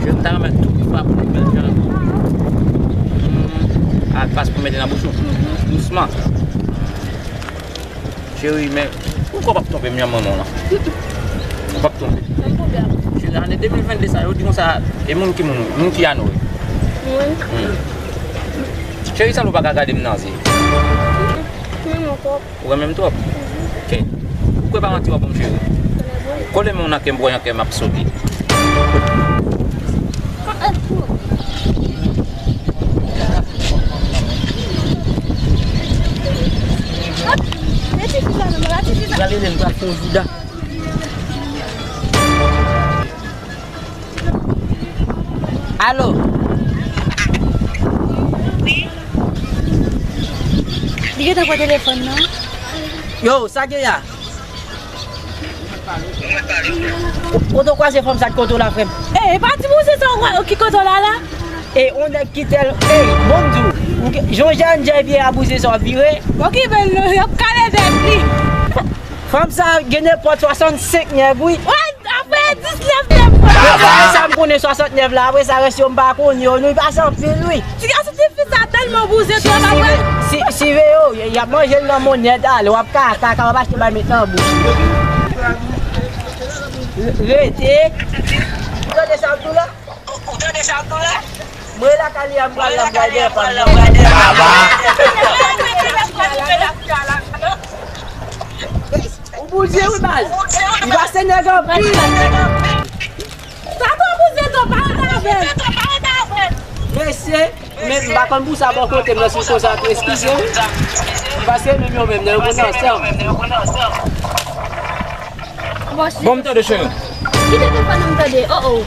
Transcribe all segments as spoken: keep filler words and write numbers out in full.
Cheri, m ta renmen tout frap li bèl jan. Hmm, ak fas pou mete nan bouch ou. Dousman. Cheri, men ou kwè w p ap twonpe m nan manman w lan? Ou p ap twonpe. Cheri, ane de mil venn de sa, yo di konsa, e moun ki moun, moun ki Anoy. Mwen. Hmm. Cheri, sa w pa ka gade m nan zye. Mwen, mwen twòp. Ou renmen m twòp? Ok. Ou kwè pa manti w ap ban m cheri? Kole men w nan kè m pou wè nan kè m ap sote. Gade lè l pral fè yon jouda. Alo. Li gentan pran telefòn nan. Yo, sa gen ya? Kote w kwaze fanm sa ki kote w la, frè m? E, e pa ti bouzen sa w ki kote w la la? E, on nèg ki tèl, e, bon m di w, ou ke- jan w jan jay vye a bouzen sa w ap vire. Okipe l non, y ap kale tèt li. Fanm sa gen nenpòt swasannsenk nèg, wi. Wè, apre disnèf nèf. Apre sa, m konnen swasantnèf la, apre sa, rès yo, m pa konn yo, nou, li pase anpil, wi. Ti gason, ti fi sa tèlman bouzen, tou, pa vre? Si, si, si ve yo, y ap manje l nan monyèt, ale, w ap kaka, kaka, w ap achte bay met nan bouch. Rete. Ou tande sa m di w la? Ou tande sa m di w la? Mwen lakay li a, m pral la, m pral dèyè pa m nan. Ou bouzen wi baz. Li pase nèg anpil. Sa twò bouzen twò, pa rete avè l. Mesye, men m pa konn pou sa bò kote m nan sou koze a tou, eskize wi. Paske menm yo menm nan yo konn ansanm. Bon, m tande cheri. Kite telefòn nan m tande. Oh, oh.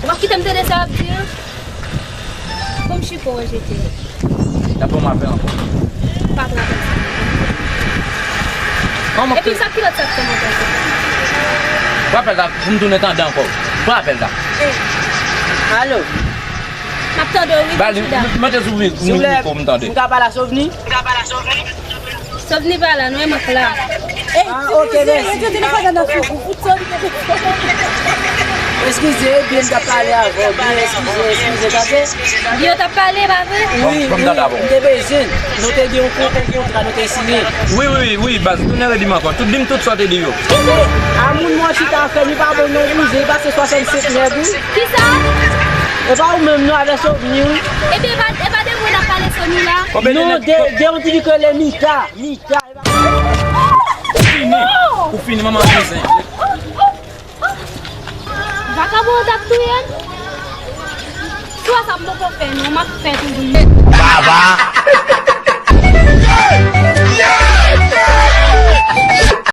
Ou pa kite m tande sa w ap di a? Bon, m chiko wè jete. N ap fè yon apèl ankò. Pa pran apèl sa. Kòman? Epi sa ki lòt sa k fè m antre? Pran apèl la pou m tounen tande ankò. Pran apèl la. Eh. Alo. M ap tande w wi, Bajida. Mete sou mi-, mi-, mikwo m tande. M ka pale a Sovni? Sovni pa la, non, e m k la. Ah, ok, mèsi. Eskize, byen, m t ap pale avè w, byen, eskize, eskize, tande? Byen, w t ap pale, pa vre? Wi, wi, m te bezwen. Nou te gen yon kon-, yon kontra, nou te siyen. Wi, wi, wi, baz, tounen redi m ankò. Tout, di m tout sa w te di yo. A moun mwen chita frè, li pa bon non, bouzen, li pase swasannsenk nèg, wi. Kisa? E pa ou menm non, avè Sovni, wi. Ebyen, e pa, e pa de mwen n ap pale, Sovni la. Non, de, de yon ti fi ki rele Mika. Mika. Ou fini. Ou fini, manman bouzen. Vakabon an t ap touye m. Swa sa m poko fè non, m ap fè tou li. Baba.